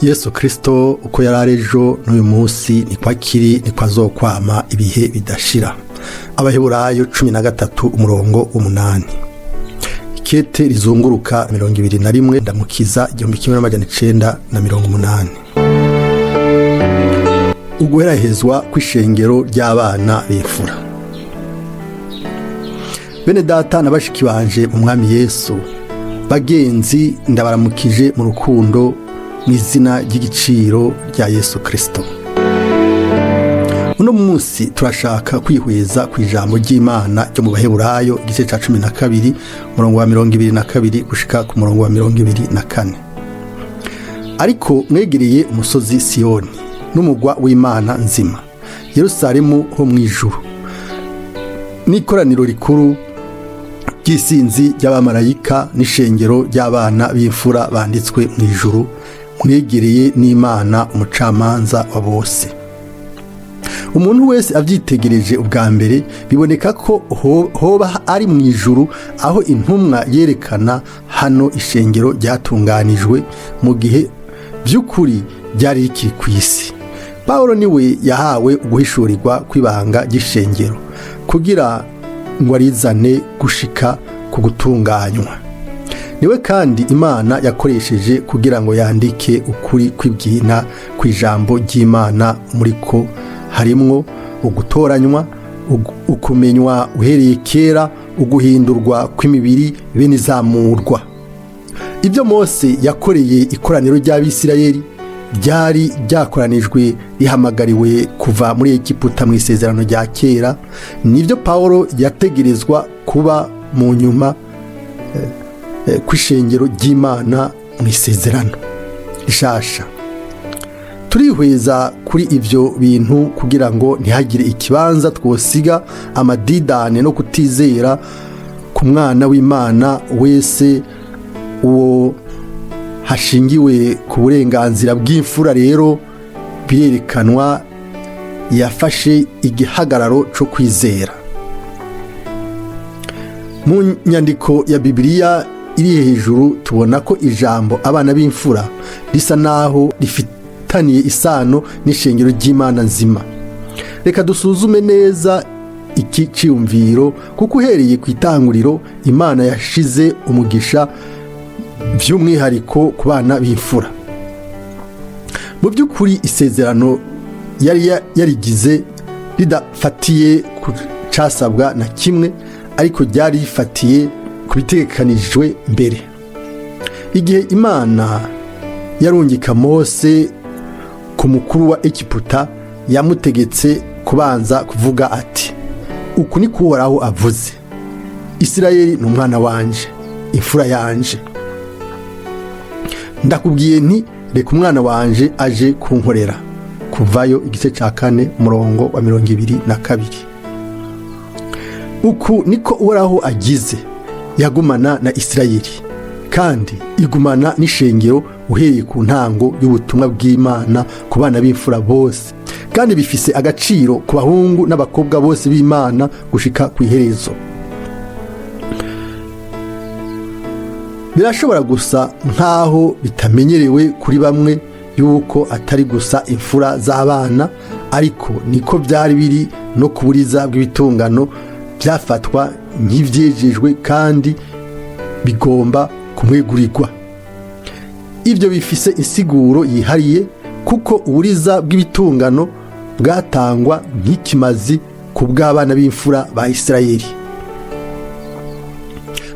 Yesu Kristo uko yari ari ejo n'uyu munsi niko akiri, niko azokwama ibihe bidashira. Abaheburayo 13 umurongo 8. Ikete rizunguruka 21 Ndamukiza 1980. Uguherahezwa kw'ishengero ry'abana b'imfura. Bene data na bashiki banje mu Mwami Yesu, bagenzi, ndabaramukije mu rukundo mu izina ry'igiciro rya Yesu Kristo. Uno munsi turashaka kwihweza ku ijambo ry'Imana ryo mu Baheburayo igice ca 12 umurongo wa 22 gushika ku murongo wa 24. Ariko mwegereye umusozi Siyoni n'umugwa w'Imana nzima, Yerusalemu ho mu ijuru, n'ikoraniro rikuru ry'isinzi ry'abamarayika n'ishengero ry'abana b'imfura banditswe mu ijuru, mwegereye n'Imana umucamanza wa bose. Umuntu wese abyitegereje ubwa mbere, biboneka ko hoba ari mu ijuru aho intumwa yerekana hano ishengero ryatunganijwe, mu gihe by'ukuri ryari rikiri ku isi. Pawulo niwe yahawe uguhishurirwa kw'ibanga ry'ishengero kugira ngo arizane gushika ku gutunganywa. Niwe kandi Imana yakoresheje kugira ngo yandike ukuri kw'ibwina ku ijambo ry'Imana, muri ko harimwo ugutoranywa, ukumenywa uhereye kera, uguhindurwa kw'imibiri bene izamurwa. Ibyo Mose yakoreye ikoraniro ry'Abisirayeli ryari ryakoranijwe rihamagariwe kuva muri Egiputa mu Isezerano rya Kera, nibyo Pawulo yategerezwa kuba mu nyuma kw'ishengero ry'Imana mu Isezerano Rishasha. Turihweza kuri ibyo bintu kugira ngo ntihagire ikibanza twosiga amadidane no kutizera ku mwana w'Imana wese uwo hashingiwe ku burenganzira bw'imfura. Rero birerekanwa yafashe igihagararo cyo kwizera. Mu nyandiko ya Bibiliya iri hejuru, tubona ko ijambo abana b'imfura risa naho rifitaniye isano n'ishengero ry'Imana nzima. Reka dusuzume neza iki cyiyumviro, kuko uhereye ku itanguriro Imana yashize umugisha by'umwihariko ku bana b'imfura. Mu by'ukuri isezerano yari yarigize ridafatiye ku casabwa na kimwe, ariko ryari rifatiye ku bitegekanijwe mbere. Igihe Imana yarungika Mose ku mukuru wa Egiputa, yamutegetse kubanza kuvuga ati: "Uku ni Uhoraho avuze: Isirayeli ni umwana wanje, imfura yanje. Ndakubwiye nti: reka umwana wanje aje kunkorera." Kuvayo igice cya 4 umurongo wa 22. Uku niko Uhoraho agize: yagumana na Isirayeli kandi igumana n'ishengero uhereye ku ntango y'ubutumwa bw'Imana ku bana b'imfura bose, kandi bifise agaciro ku bahungu n'abakobwa bose b'Imana gushika ku iherezo. Birashobora gusa nk'aho bitamenyerewe kuri bamwe yuko atari gusa imfura z'abana, ariko niko byari biri no ku buriza bw'ibitungano byafatwa nk'ibyejejwe kandi bigomba kumwegurirwa. Ibyo bifise insiguro yihariye, kuko uburiza bw'ibitungano bwatangwa nk'ikimazi ku bw'abana b'imfura ba Isirayeli.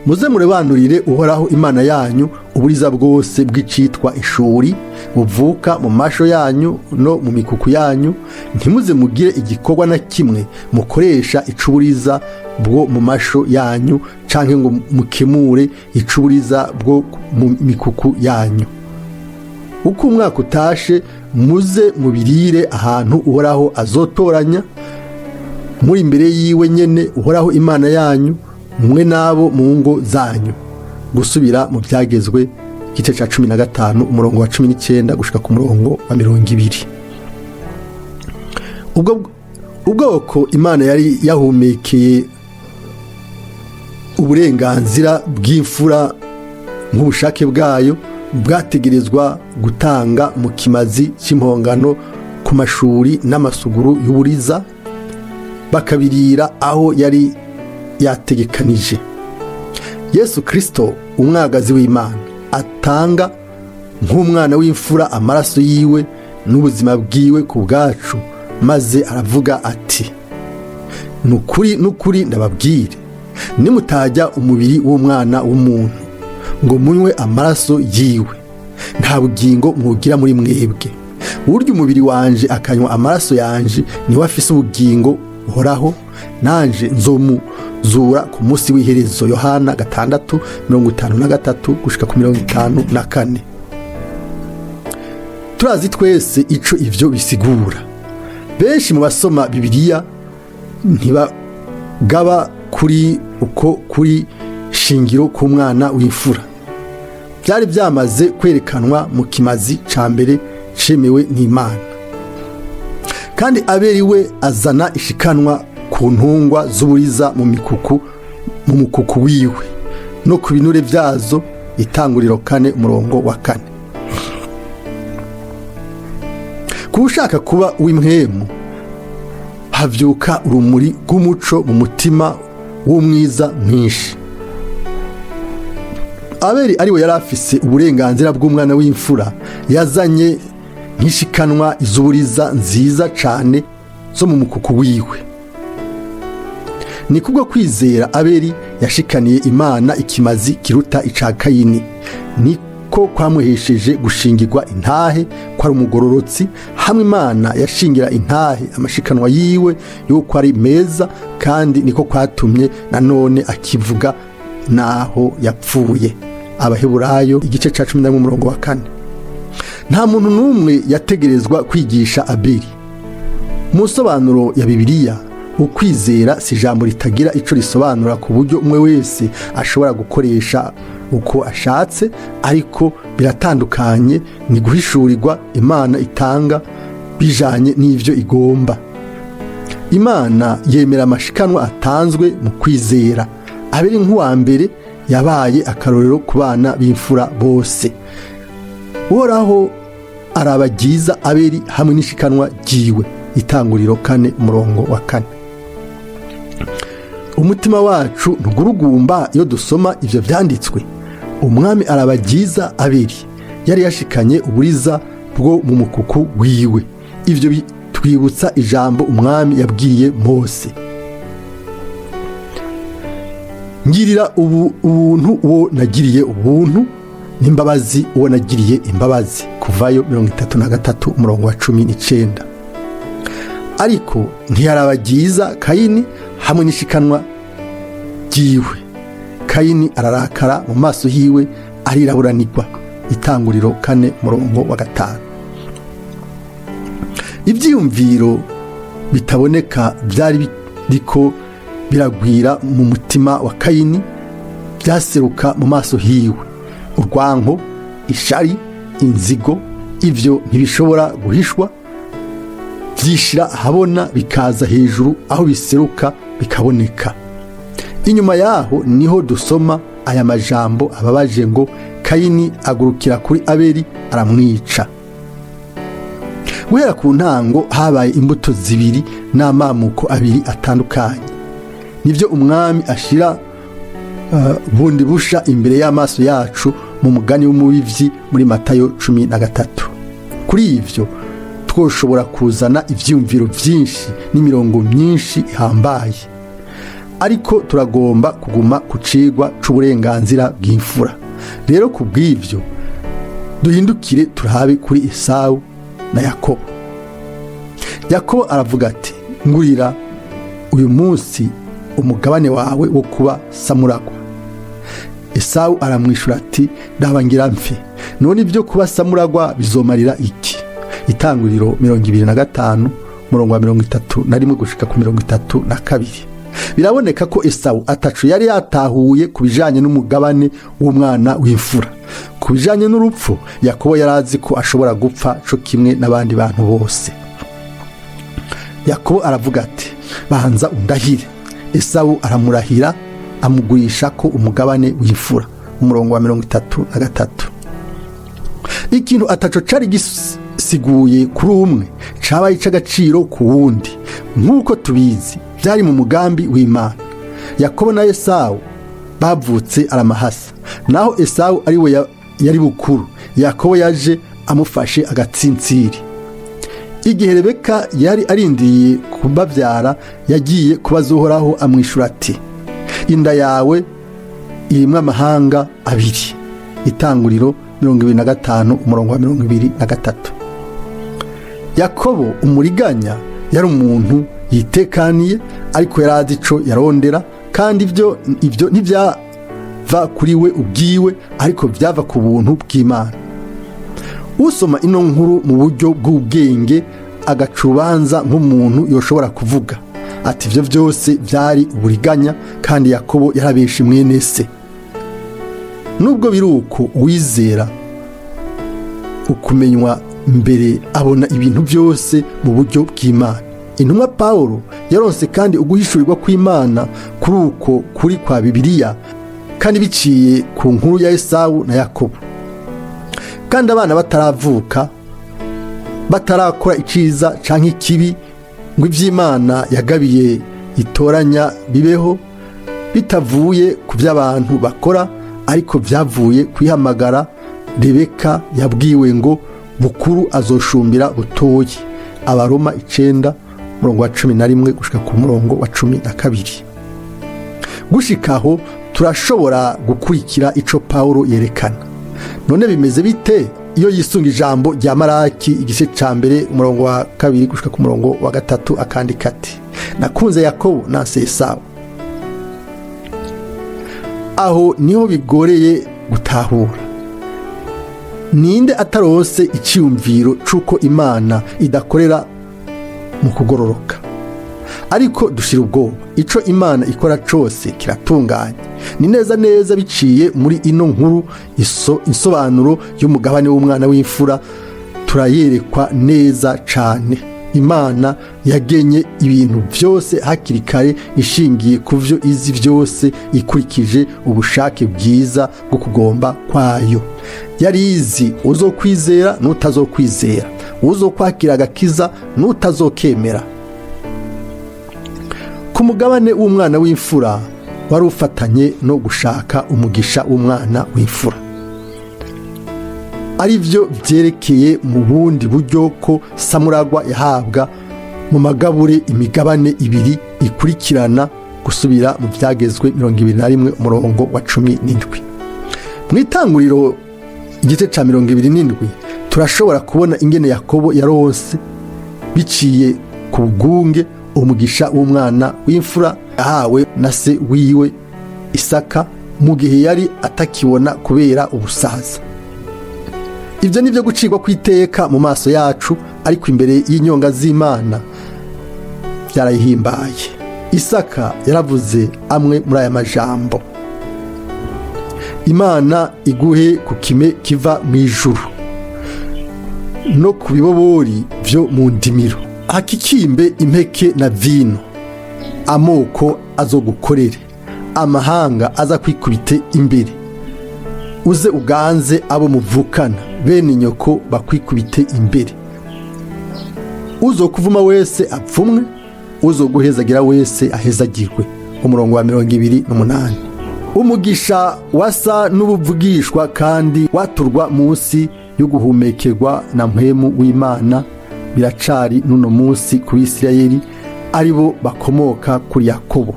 Muze murebanurire Uhoraho Imana yanyu uburiza bwose bw'icitwa ishuri buvuka mu masho yanyu no mu mikuku yanyu. Ntimuze mugire igikorwa na kimwe mukoresha icuburiza bwo mu masho yanyu canke ngo mukemure icuburiza bwo mu mikuku yanyu. Uko umwaka utashe, muze mubirire ahantu Uhoraho azotoranya, muri imbere yiwe nyene Uhoraho Imana yanyu, mwe n'abo mu ngo zanyu. Gusubira mu Byagezwe igice cya 15 umurongo wa 19 gushika ku murongo wa 20. Ubwo ubwoko Imana yari yahumekeye uburenganzira bw'imfura nk'ubushake bwayo. Bwategerezwa gutanga mu kimazi cy'impongano ku mashuri n'amasuguru y'uburiza, bakabirira aho yari yategekanije. Yesu Kirisito, umwagazi w'Imana, atanga nk'umwana w'imfura amaraso yiwe n'ubuzima bwiwe ku bwacu, maze aravuga ati: "Nukuri, nukuri, ndababwire, nimutajya umubiri w'Umwana w'umuntu ngo munywe amaraso yiwe, nta bugingo mwugira muri mwebwe. Urya umubiri wanje akanywa amaraso yanje niwe afise ubugingo buhoraho, nanje nzomuzura ku munsi w'iherezo." Yohana 6:53 gushika ku 54. Turazi twese ico ivyo bisigura. Benshi mu basoma Bibiliya ntibagaba kuri uko kuri shingiro k'umwana w'imfura. Byari byamaze kwerekanwa mu kimazi ca mbere cemewe n'Imana. Kandi Abeli we azana ishikanwa ku ntungwa z'uburiza mu mikuku, mu mukuku wiwe no ku binure byazo. Itanguriro 4:4. Kuba ushaka kuba uw'impwemu, havyuka urumuri rw'umuco mu mutima w'umwiza mwinshi. Abeli ariwe yari afise uburenganzira bw'umwana w'imfura, yazanye nk'ishikanwa izuburiza nziza cane zo mu mukuku wiwe. Ni kubwo kwizera Abeli yashikaniye Imana ikimazi kiruta ica Kayini, niko kwamuhesheje gushingirwa intahe ko ari umugororotsi, hamwe Imana yashingira intahe amashikanwa yiwe yuko ari meza, kandi niko kwatumye nanone akivuga naho yapfuye. Abaheburayo igice ca 11:4. Nta muntu n'umwe yategerezwa kwigisha Abeli. Mu nsobanuro ya Bibiliya, ukwizera si ijambo ritagira ico risobanura ku buryo umwe wese ashobora gukoresha uko ashatse, ariko biratandukanye, ni guhishurirwa Imana itanga bijanye n'ivyo igomba. Imana yemera amashikanwa atanzwe mu kwizera. Abeli nk'uwa mbere yabaye akarorero ku bana b'imfura bose. Uhoraho arabagiza Abeli hamwe n'ishikanwa ryiwe. Itanguriro 4:4. Umutima wacu ntugurugumba iyo dusoma ivyo vyanditswe. Umwami arabagiza Abeli yari yashikanye uburiza bwo mu mukuku wiwe. Ivyo bitwibutsa ijambo umwami yabwiye Mose: "Ngirira ubuntu uwo nagiriye ubuntu, n'imbabazi uwo nagiriye imbabazi." Kuvayo 33:19. Ariko ntiyarabagiza Kayini hamwe n'ishikanwa ryiwe. Kayini ararakara, mu maso hiwe ariraburanirwa. Itanguriro 4:5. Ibyiyumviro bitaboneka byari biriko biragwira mu mutima wa Kayini, byaseruka mu maso hiwe: urwanko, ishari, inzigo. Ivyo ntibishobora guhishwa, byishira ahabona, bikaza hejuru aho biseruka bikaboneka. Inyuma yaho niho dusoma aya majambo ababaje ngo: "Kayini agurukira kuri Abeli aramwica." Guhera ku ntango habaye imbuto zibiri n'amamuko abiri atandukanye. Nibyo umwami ashira bundi busha imbere y'amaso yacu mu mugani w'umubivyi muri Matayo 13. Kuri ivyo twoshobora kuzana ivyiyumviro vyinshi n'imirongo myinshi ihambaye, ariko turagomba kuguma ku cigwa c'uburenganzira bw'imfura. Rero ku bw'ivyo duhindukire turabe kuri Esawu na Yakobo. Yakobo aravuga ati: "Ngurira uyu munsi umugabane wawe wo kuba samuragwa." Esawu aramwishura ati: "Ndaba ngira mfe, none ibyo kuba samuragwa bizomarira iki?" Itanguriro 25:31 gushika ku 32. Biraboneka ko Esawu atacu yari yatahuye ku bijanye n'umugabane w'umwana w'imfura. Ku bijanye n'urupfu, Yakobo yari azi ko ashobora gupfa co kimwe n'abandi bantu bose. Yakobo aravuga ati: "Banza undahire." Esawu aramurahira, amugurisha ko umugabane w'imfura. Umurongo wa 33. Ikintu ataco cari gisiguye kuri umwe cabaye ic'agaciro ku wundi. Nk'uko tubizi, byari mu mugambi w'Imana. Yakobo na Esawu bavutse aramahasa. Naho Esawu ari we yari bukuru, Yakobo yaje amufashe agatsintsiri. Igihe Rebeka yari arindiriye kubabyara, yagiye kubaza Uhoraho, amwishura ati: "Inda yawe irimwo amahanga abiri." Itanguriro 25, umurongo wa 23. Yakobo umuriganya yari umuntu yitekaniye, ariko yari azi ico yarondera, kandi ibyo ntibyava kuri we ubwiwe, ariko byava ku buntu bw'Imana. Usoma ino nkuru mu buryo bw'ubwenge, agaca urubanza nk'umuntu, yoshobora kuvuga ati: "Ibyo byose byari uburiganya, kandi Yakobo yarabeshe mwene se." Nubwo biri uko, uwizera ukumenywa mbere abona ibintu byose mu buryo bw'Imana. Intumwa Paul yaronse kandi uguhishurirwa kw'Imana kuri uko kuri kwa Bibiliya, kandi biciye ku nkuru ya Esawu na Yakobo. Kandi abana bataravuka, batarakora iciza canke ikibi, ngo ivy'Imana yagabiye itoranya bibeho, bitavuye ku by'abantu bakora, ariko byavuye kwihamagara, Rebeka yabwiwe ngo: "Bukuru azoshumbira butoyi." Abaroma 9, umurongo wa 11 gushika ku murongo wa 12. Gushikaho turashobora gukurikira ico Paulo yerekana. None bimeze bite iyo yisunga ijambo rya Maraki, igice ca 1, umurongo wa 2 gushika ku murongo wa 3, akandika ati: "Nakunze Yakobo, nanse Esawu"? Aho niho bigoreye gutahura. Ninde atarose icyiyumviro c'uko Imana idakorera mu kugororoka? Ariko dushira ubwoba, ico Imana ikora cose kiratunganye. Ni neza neza biciye muri ino nkuru, insobanuro y'umugabane w'umwana w'imfura turayerekwa neza cane. Imana yagenye ibintu byose hakiri kare, ishingiye ku byo izi byose, ikurikije ubushake bwiza bwo kugomba kwayo. Yari izi uzokwizera n'utazokwizera, uzokwakira agakiza n'utazokemera. Ku mugabane w'umwana w'imfura wari ufatanye no gushaka umugisha w'umwana w'imfura, ari byo byerekeye mu bundi buryo ko samuragwa yahabwa mu magabure imigabane ibiri ikurikirana, gusubira mu Byagezwe 21, umurongo wa 17. Mu Itanguriro, igice cya 27, turashobora kubona ingene Yakobo yaronse biciye ku bwunge umugisha w'umwana w'imfura yahawe na se wiwe Isaka mu gihe yari atakibona kubera ubusaza. Ibyo ni byo gucirwa kw'iteka mu maso yacu, ariko imbere y'inyonga z'Imana byarayihimbaye. Isaka yaravuze amwe muri aya majambo: "Imana iguhe ku kime kiva mu ijuru no ku bibobori byo mu ndimiro, hakikimbe impeke na vino. Amoko azogukorere, amahanga aza kwikubite imbere. Uze uganze abo muvukana, bene nyoko bakwikubite imbere. Uzokuvuma wese apfumwe, uzoguhezagira wese ahezagirwe." Umurongo wa 28. Umugisha wasa n'ubuvugishwa kandi waturwa munsi y'uguhumekerwa na Mpwemu w'Imana biracari n'uno munsi ku Bisirayeli, aribo bakomoka kuri Yakobo.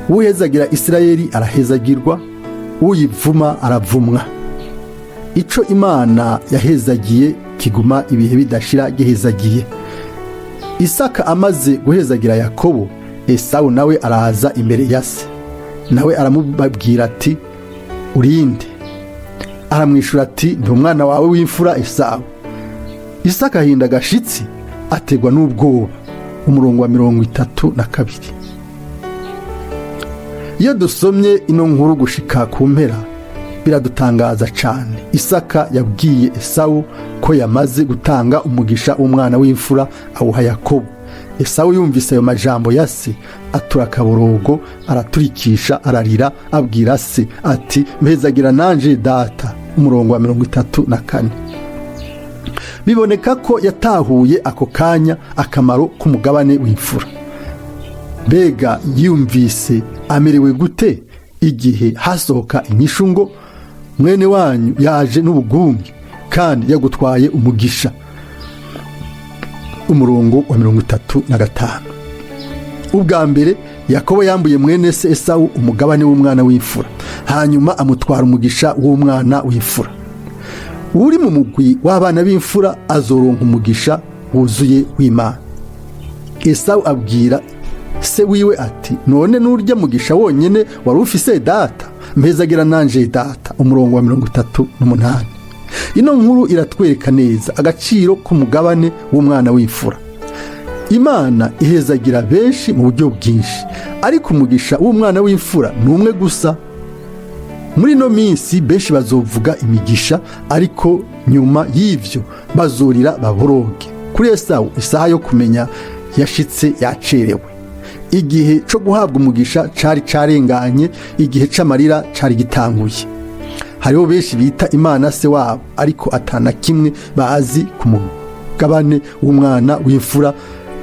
Uhezagira Isirayeli arahezagirwa, uyivuma aravumwa. Ico Imana yahezagiye kiguma ibihe bidashira gihezagiye. Isaka amaze guhezagira Yakobo, Esawu nawe araza imbere ya se. Nawe aramubabwira ati: "Urinde?" Aramwishyura ati: "Ndi umwana wawe w'imfura Esawu." Isaka ahinda agashitsi, ategwa n'ubwoba. Umurongo wa 32. Iyo dusomye ino nkuru gushika ku mpera, biradutangaza cyane. Isaka yabwiye Esawu ko yamaze gutanga umugisha w'umwana w'imfura, awuha Yakobo. Esawu yumvise ayo majambo ya se, atura akaborogo, araturikisha, ararira, abwira se ati: "Mpezagira nanje, data." Umurongo wa 34. Biboneka ko yatahuye ako kanya akamaro k'umugabane w'imfura. Mbega yumvise amerewe gute igihe hasohoka inyishu ngo: "Mwene wanyu yaje n'ubugunge kandi yagutwaye umugisha"? Umurongo wa 35. Ubwa mbere Yakobo yambuye mwene se Esawu umugabane w'umwana w'imfura, hanyuma amutwara umugisha w'umwana w'imfura. Uri mu mugwi w'abana b'imfura azoronka umugisha wuzuye w'Imana. Esawu abwira se wiwe ati: "None nurya mugisha wonyene wari ufise, data? Mpezagira nanje, data." Umurongo wa 38. Ino nkuru iratwereka neza agaciro k'umugabane w'umwana w'imfura. Imana ihezagira benshi mu buryo bwinshi, ariko umugisha w'umwana w'imfura ni umwe gusa. Muri ino minsi benshi bazovuga imigisha, ariko nyuma y'ivyo bazorira baboroge. Kuri Esawu, isaha yo kumenya yashitse yacerewe. Igihe co guhabwa umugisha cari carenganye, igihe c'amarira cari gitanguye. Hariho benshi bita Imana se wabo, ariko atana kimwe bazi ku mugabane w'umwana w'imfura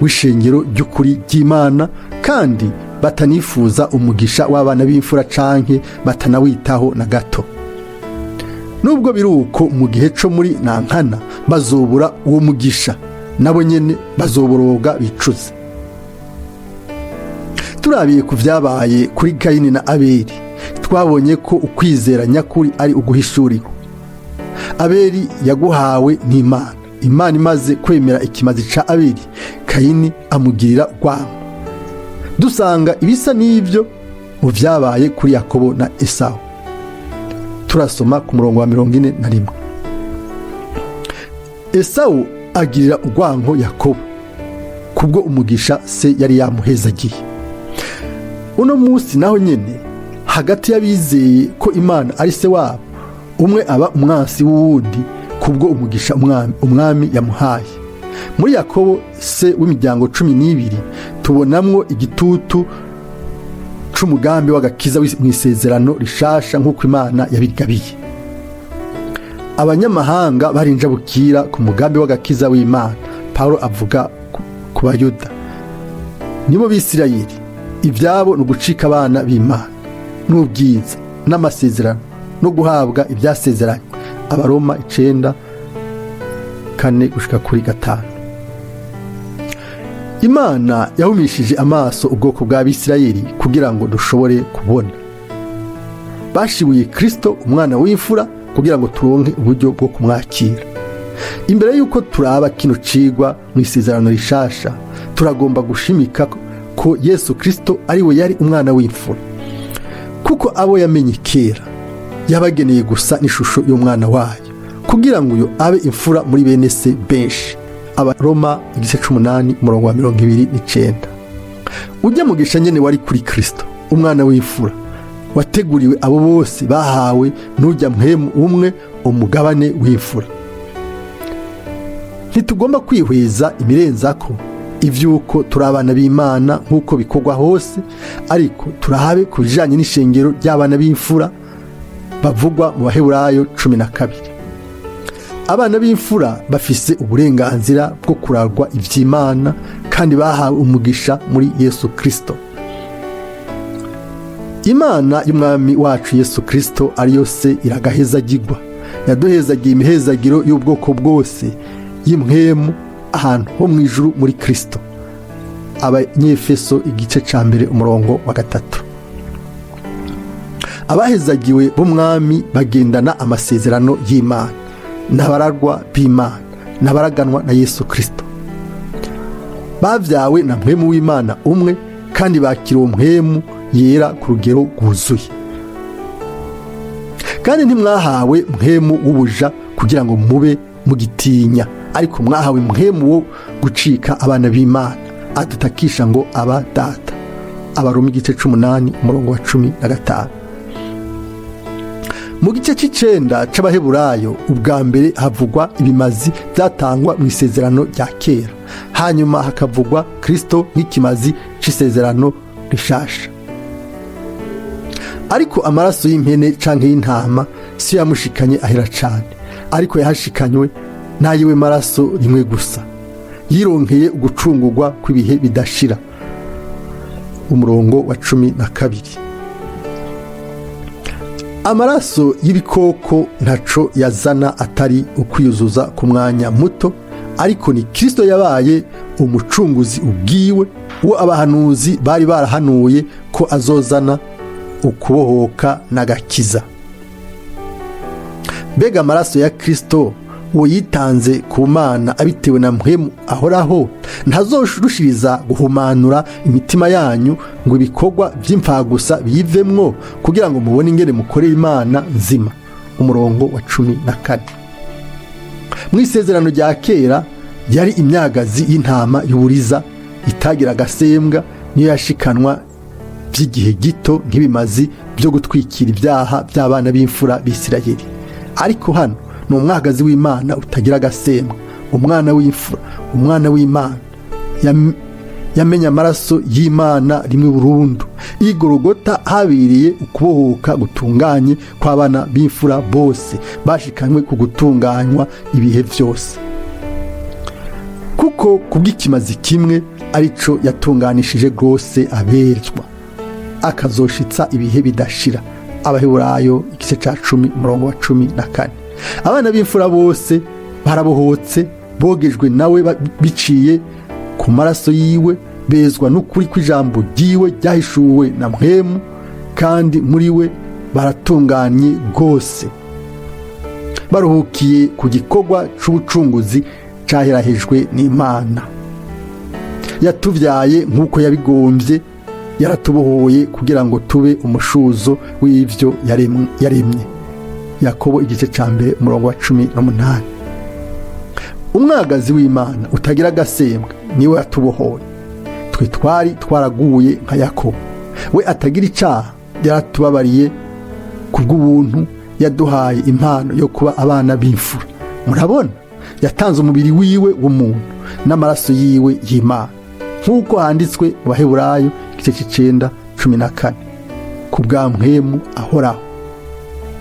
w'ishengero ry'ukuri ry'Imana, kandi batanifuza umugisha w'abana b'imfura canke batanawitaho na gato. Nubwo biri uko, mu gihe co muri nankana bazobura uwo mugisha, nabo nyene bazoboroga bicuze. Turabiye ku vyabaye kuri Kayini na Abeli, twabonye ko ukwizera nyakuri ari uguhishurirwa. Abeli yaguhawe n'Imana. Imana imaze kwemera ikimazi ca Abeli, Kayini amugirira urwango. Dusanga ibisa n'ibyo mu vyabaye kuri Yakobo na Esawu. Turasoma ku murongo wa 41: Esawu agirira urwango Yakobo kubwo umugisha se yari yamuhezagiye. Uno munsi naho nyene, hagati y'abizeye ko Imana ari se wabo, umwe aba umwansi w'uwundi kubwo umugisha umwami yamuhaye. Muri Yakobo, se w'imiryango 12, tubonamwo igitutu c'umugambi w'agakiza mu isezerano rishasha nk'uko Imana yabigabiye. Abanyamahanga barinjabukira ku mugambi w'agakiza w'Imana. Paulo avuga ku Bayuda, nibo Bisirayeli: ibyabo ni ugucika abana b'Imana n'ubwiza n'amasezerano no guhabwa ibyasezeranywe. Abaroma 9:4 gushika kuri 5. Imana yahumishije amaso ubwoko bwa Bisirayeli kugira ngo dushobore kubona. Bashibuye Kristo, umwana w'imfura, kugira ngo turonke uburyo bwo kumwakira. Imbere y'uko turaba kino cigwa mu isezerano rishasha, turagomba gushimika ko Yesu Kristo ari we yari umwana w'imfura, kuko abo yamenye kera yabageneye gusa n'ishusho y'umwana wayo, kugira ngo uyu abe imfura muri bene se benshi. Abaroma igice c'umunani, umurongo wa 29. Ujya mugisha nyene wari kuri Kristo, umwana w'imfura, wateguriwe abo bose bahawe n'ujya mpwemu umwe umugabane w'imfura. Ntitugomba kwihweza imirenzako ivy'uko turi abana b'Imana nk'uko bikorwa hose, ariko turahabe ku bijanye n'ishengero ry'abana b'imfura bavugwa mu Baheburayo 12. Abana b'imfura bafise uburenganzira bwo kuragwa ivy'Imana, kandi bahawe umugisha muri Yesu Kristo. Imana y'Umwami wacu Yesu Kristo, ariyo Se, iragahezagirwa, yaduhezagiye imihezagiro y'ubwoko bwose y'impwemu ahantu ho mu ijuru muri Kristo. Abanyefeso igice ca mbere, umurongo wa 3. Abahezagiwe b'Umwami bagendana amasezerano y'Imana, n'abaragwa b'Imana, n'abaraganwa na Yesu Kristo. Bavyawe na Mpwemu w'Imana umwe, kandi bakira uwo Mpwemu Yera ku rugero rwuzuye. Kandi ntimwahawe mpwemu w'ubuja kugira ngo mube mugitinya, ariko mwahawe mpwemu wo gucika abana b'Imana, adutakisha ngo: "Aba, Data." Abaroma igice c'umunani, umurongo wa 15. Mu gice c'icenda c'Abaheburayo, ubwa mbere havugwa ibimazi byatangwa mu isezerano rya kera, hanyuma hakavugwa Kristo nk'ikimazi c'isezerano rishasha. Ariko amaraso y'impene canke y'intama Si yamushikanye ahera cane, ariko yahashikanywe n'ayiwe maraso rimwe gusa. Yironkeye ugucungurwa kw'ibihe bidashira. Umurongo wa 12. Amaraso y'ibikoko ntaco yazana atari ukwiyuzuza ku mwanya muto, ariko ni Kristo yabaye umucunguzi ubwiwe, uwo abahanuzi bari barahanuye ko azozana ukubohoka n'agakiza. Mbega amaraso ya Kristo, uwo yitanze ku Mana abitewe na Mpwemu ahoraho, ntazorushiriza guhumanura imitima yanyu ngo ibikorwa by'imfagusa biyivemwo, kugira ngo mubone ingene mukorera Imana nzima? Umurongo wa 14. Mu Isezerano rya Kera yari imyagazi y'intama y'uburiza itagira agasembwa, niyo yashikanwa by'igihe gito nk'ibimazi byo gutwikira ibyaha by'abana b'imfura b'Isirayeli. Ariko hano ni umwagazi w'Imana utagira agasembwa, umwana w'imfura, umwana w'Imana yamenye amaraso y'Imana rimwe burundu. Igorogota habereye ukubohoka gutunganye kw'abana b'imfura bose bashikanywe ku gutunganywa ibihe byose, kuko kubw'ikimazi kimwe arico yatunganishije rwose aberwa, akazoshitsa ibihe bidashira. Abaheburayo igice ca 10, umurongo wa 14. Abana b'imfura bose barabohotse, bogejwe nawe biciye ku maraso yiwe, bezwa n'ukuri kw'ijambo ryiwe ryahishuwe na Mpwemu, kandi muri we baratunganye rwose, baruhukiye ku gikorwa c'ubucunguzi caherahejwe n'Imana. Yatubyaye nk'uko yabigombye, yaratubohoye kugira ngo tube umushuzo w'ivyo yaremye. Yakobo igice ca 1, umurongo wa 18. Umwagazi w'Imana utagira agasembwa niwe yatubohoye, twe twari twaraguye nka Yakobo. We atagira icaha yaratubabariye ku bw'ubuntu, yaduhaye impano yo kuba abana b'imfura. Murabona, yatanze umubiri wiwe w'umuntu n'amaraso yiwe y'Imana, nk'uko handitswe mu Baheburayo igice c'icenda, 14, ku bwa Mpwemu ahoraho.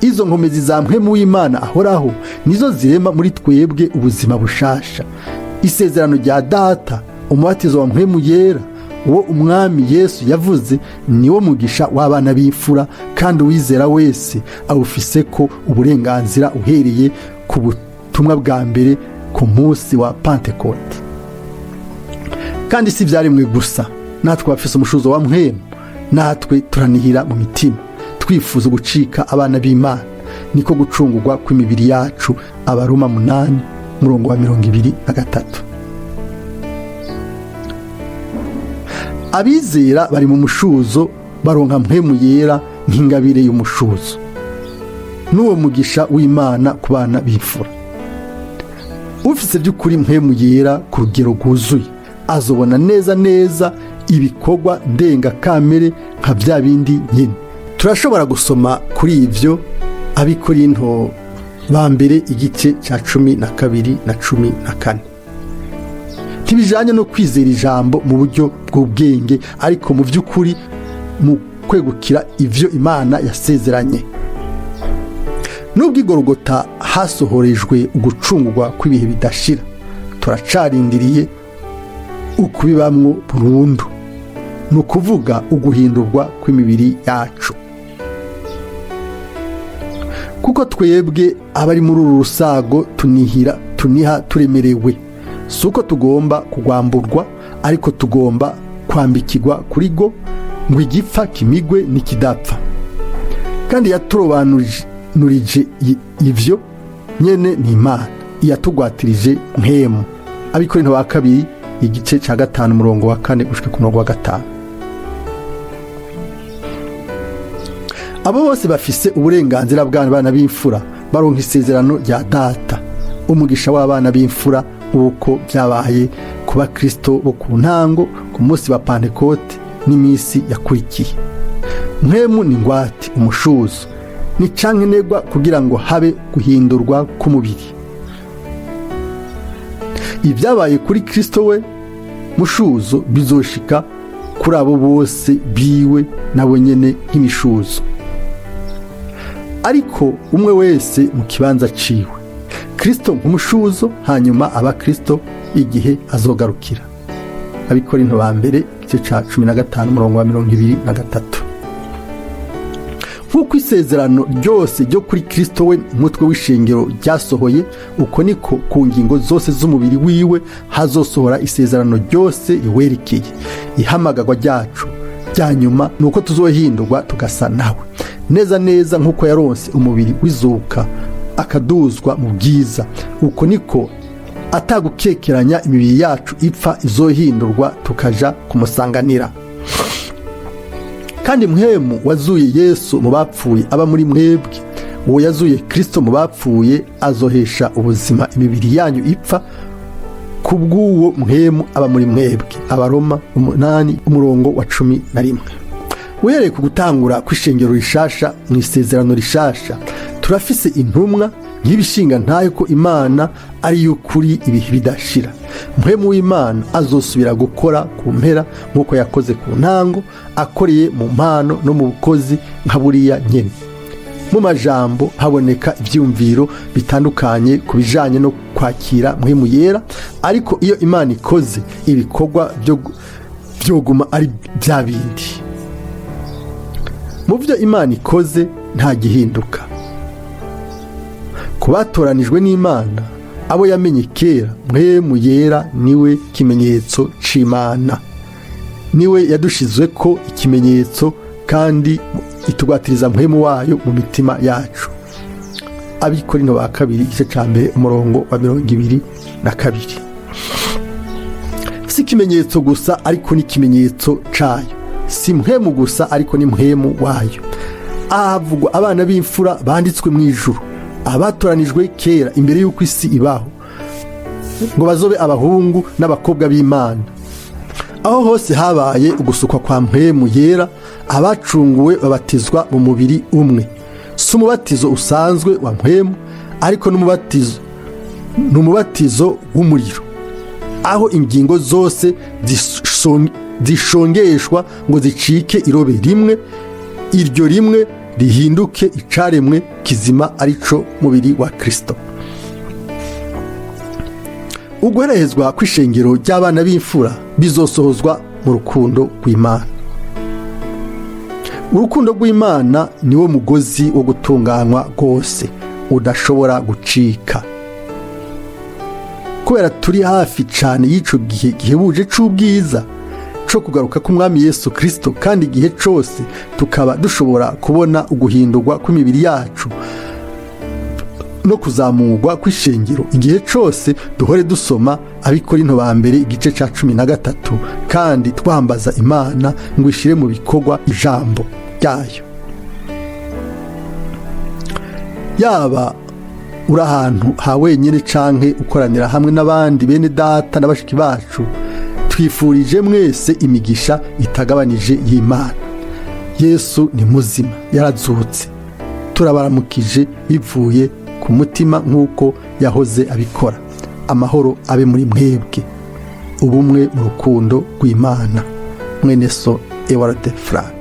Izo nkomezi za Mpwemu w'Imana ahoraho nizo zirema muri twebwe ubuzima bushasha. Isezerano rya Data, umubatizo wa Mpwemu Yera, uwo Umwami Yesu yavuze, niwo mugisha w'abana b'imfura, kandi uwizera wese awufise ko uburenganzira uhereye ku butumwa bwa mbere ku munsi wa Pantekote. Kandi si ibyaremwe gusa, natwe bafise umushuzo wa Mpwemu, natwe turanihira mu mitima twifuza gucika abana b'Imana, niko gucungurwa kw'imibiri yacu. Abaroma 8, murongo wa 23. Abizera bari mu mushuzo baronka Mpwemu Yera nk'ingabire y'umushuzo n'uwo mugisha w'Imana ku bana b'imfura. Ufise by'ukuri Mpwemu Yera ku rugero rwuzuye azobona neza neza ibikorwa ndengakamere nka bya bindi nyine. Turashobora gusoma kuri ibyo Abikorinto ba mbere igice cya 12 na 14. Ntibijanye no kwizera ijambo mu buryo bw'ubwenge, ariko mu by'ukuri mu kwegukira ivyo Imana yasezeranye. Nubwo Igorogota hasohorejwe ugucungurwa kw'ibihe bidashira, turacarindiriye ukubibamwo burundu, ni ukuvuga uguhindurwa kw'imibiri yacu. Kuko twebwe abari muri uru rusago tunihira, tuniha turemerewe, si uko tugomba kugwamburwa, ariko tugomba kwambikirwa kuri go, ngo igipfa kimigwe n'ikidapfa. Kandi yaturobanurije ivyo nyene ni Imana iyatugwatirije Mpwemu. Abikorinto ba kabiri igice ca 5, umurongo wa 4 gushika ku murongo wa 5. Abo bose bafise uburenganzira bw'abana b'imfura baronka isezerano rya Data, umugisha w'abana b'imfura, nk'uko byabaye ku bakristo bo ku ntango ku munsi wa Pantekote n'iminsi yakurikiye. Mpwemu ni ngwate, umushuzo ni cankenerwa kugira ngo habe guhindurwa k'umubiri. Ibyabaye kuri Kristo we mushuzo bizoshika kuri abo bose biwe nabo nyene nk'imishuzo. Ariko umwe wese mu kibanza ciwe, Kristo nk'umushuzo, hanyuma aba Kristo igihe azogarukira. Abikorinto ba mbere, igice ca 15, umurongo wa 23. Nk'uko isezerano ryose ryo kuri Kristo we mutwe w'ishengero ryasohoye, uko niko ku ngingo zose z'umubiri wiwe hazosohora isezerano ryose riwerekeye. Ihamagarwa ryacu rya nyuma ni uko tuzohindurwa tugasa nawe neza neza. Nk'uko yaronse umubiri w'izuka akaduzwa mu bwiza, uko niko atagukekeranya imibiri yacu ipfa izohindurwa tukaja kumusanganira. Kandi Mpwemu wazuye Yesu mu bapfuye aba muri mwebwe, uwo yazuye Kristo mu bapfuye azohesha ubuzima imibiri yanyu ipfa kubw'uwo Mpwemu aba muri mwebwe. Abaroma 8, umurongo wa 11. Uhereye ku gutangura kw'ishengero rishasha mu isezerano rishasha, turafise intumwa nk'ibishinga ntayo ko Imana ari y'ukuri ibihe bidashira. Mpwemu w'Imana azosubira gukora ku mpera nk'uko yakoze ku ntango, akoreye mu mpano no mu bukozi nka buriya nyene. Mu majambo haboneka ivyumviro bitandukanye ku bijanye no kwakira Mpwemu Yera, ariko iyo Imana ikoze ibikorwa byo byoguma ari bya bindi. Mu byo Imana ikoze nta gihinduka. Ku batoranijwe n'Imana, abo yamenye kera, Mpwemu Yera niwe kimenyetso c'Imana, niwe yadushizwe ko ikimenyetso kandi itugwatiriza Mpwemu wayo mu mitima yacu. Abikorino ba kabiri, igice ca mbere, umurongo wa 22. Si ikimenyetso gusa, ariko n'ikimenyetso cayo. Si Mpwemu gusa, ariko ni Mpwemu wayo. Ahavugwa abana b'imfura banditswe mu ijuru, abatoranijwe kera imbere y'uko isi ibaho, ngo bazobe abahungu n'abakobwa b'Imana. Aho hose habaye ugusukwa kwa Mpwemu Yera, abacunguwe babatizwa mu mubiri umwe. Si umubatizo usanzwe wa Mpwemu, ariko n'umubatizo ni umubatizo w'umuriro, aho ingingo zose zishongeshwa ngo zicike irobe rimwe, iryo rimwe rihinduke icaremwe kizima, arico mubiri wa Kristo. Uguherehezwa kw'ishengero ry'abana b'imfura bizosohozwa mu rukundo rw'Imana. Urukundo rw'Imana niwo mugozi wo gutunganywa rwose udashobora gucika. Kubera turi hafi cyane y'ico gihe gihebuje c'ubwiza co kugaruka k'Umwami Yesu Kristo, kandi igihe cose tukaba dushobora kubona uguhindurwa kw'imibiri yacu no kuzamurwa kw'ishengero, igihe cose duhore dusoma Abikorinto ba mbere, igice ca 13, kandi twambaza Imana ngo ishire mu bikorwa ijambo ryayo. Yaba uri ahantu ha wenyine canke ukoranira hamwe n'abandi bene data na bashiki bacu, twifurije mwese imigisha itagabanije y'Imana. Yesu ni muzima, yarazutse. Turabaramukije bivuye ku mutima nk'uko yahoze abikora. Amahoro abe muri mwebwe, ubumwe mu rukundo rw'Imana. Mwene so Ewald Frank.